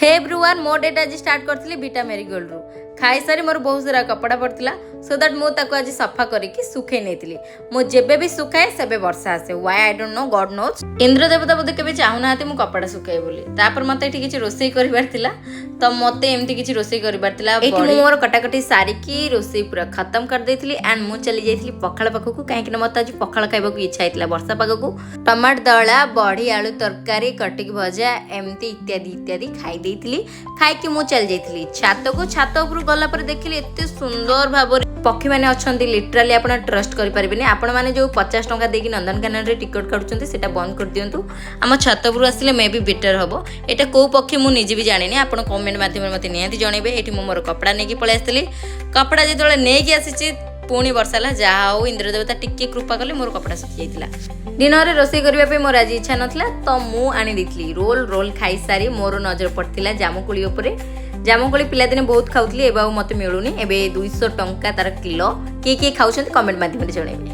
ହେ everyone, ମୋ data ଆଜି start କରିଥିଲି ଭିଟା ମେରିଗୋଲ୍ଡରୁ। ଖାଇସାରି ମୋର ବହୁତ ସାରା କପଡ଼ା ପଡ଼ିଥିଲା, ସୋ that ମୁଁ ତାକୁ ଆଜି ସଫା କରିକି ଶୁଖେଇ ନେଇଥିଲି। ମୁଁ ଯେବେ ବି ଶୁଖାଏ, ସେବେ ବର୍ଷା ଆସେ। Why, I don't know, God knows. Indra ଦେବତା ବୋଧେ କେବେ ଚାହୁଁନାହାନ୍ତି ମୁଁ କପଡ଼ା ଶୁଖାଏ ବୋଲି। ତାପରେ ମୋତେ ଏଠି କିଛି ରୋଷେଇ କରିବାର ଥିଲା, ତ ମୋତେ ଏମିତି କିଛି ରୋଷେଇ କରିବାର ଥିଲା। ଏଇଠି ମୁଁ ମୋର କଟାକଟି ସାରିକି ରୋଷେଇ ପୁରା ଖତମ କରିଦେଇଥିଲି ଆଣ୍ଡ ମୁଁ ଚାଲି ଯାଇଥିଲି ପଖାଳ ପାଖକୁ, କାହିଁକି ନା ମୋତେ ଆଜି ପଖାଳ ଖାଇବାକୁ ଇଚ୍ଛା ହେଇଥିଲା। ବର୍ଷା ପାଗକୁ ଟମାଟୋ ଦଳା, ବଢ଼ି ଆଳୁ ତରକାରୀ, କଟିକି ଭଜା, ଏମିତି ଇତ୍ୟାଦି ଇତ୍ୟାଦି ଖାଇ ଦେଇଥିଲି। ଖାଇକି ମୁଁ ଚାଲି ଯାଇଥିଲି ଛାତକୁ। ଛାତ ଉପରୁ ଗଲା ପରେ ଦେଖିଲି ଏତେ ସୁନ୍ଦର ଭାବରେ ପକ୍ଷୀମାନେ ଅଛନ୍ତି। ଲିଟରାଲି ଆପଣ ଟ୍ରଷ୍ଟ କରିପାରିବେନି। ଆପଣମାନେ ଯେଉଁ 50 ଟଙ୍କା ଦେଇକି ନନ୍ଦନକାନନରେ ଟିକେଟ୍ କାଟୁଛନ୍ତି, ସେଇଟା ବନ୍ଦ କରିଦିଅନ୍ତୁ। ଆମ ଛାତ ଉପରୁ ଆସିଲେ ମେ ବି ବେଟର ହବ। ଏଇଟା କୋଉ ପକ୍ଷୀ ମୁଁ ନିଜେ ବି ଜାଣିନି। ଆପଣ କମେଣ୍ଟ ମାଧ୍ୟମରେ ମୋତେ ନିହାତି ଜଣେଇବେ। ଏଇଠି ମୁଁ ମୋର କପଡ଼ା ନେଇକି ପଳେଇ ଆସିଥିଲି। କପଡ଼ା ଯେତେବେଳେ ନେଇକି ଆସିଛି, ପୁଣି ବର୍ଷା ହେଲା। ଯାହା ହଉ, ଇନ୍ଦ୍ରଦେବତା ଟିକେ କୃପା କଲେ, ମୋର କପଡ଼ା ଶୁଖି ଯାଇଥିଲା। ଦିନରେ ରୋଷେଇ କରିବା ପାଇଁ ମୋର ଆଜି ଇଚ୍ଛା ନଥିଲା, ତ ମୁଁ ଆଣି ଦେଇଥିଲି ରୋଲ। ରୋଲ ଖାଇସାରି ମୋର ନଜର ପଡ଼ିଥିଲା ଜାମୁକୋଳି ଉପରେ। ଜାମୁକୋଳି ପିଲାଦିନେ ବହୁତ ଖାଉଥିଲି, ଏବେ ଆଉ ମୋତେ ମିଳୁନି। ଏବେ 200 ଟଙ୍କା ତାର କିଲୋ। କିଏ କିଏ ଖାଉଛନ୍ତି, କମେଣ୍ଟ ମାଧ୍ୟମରେ ଜଣେଇବେ।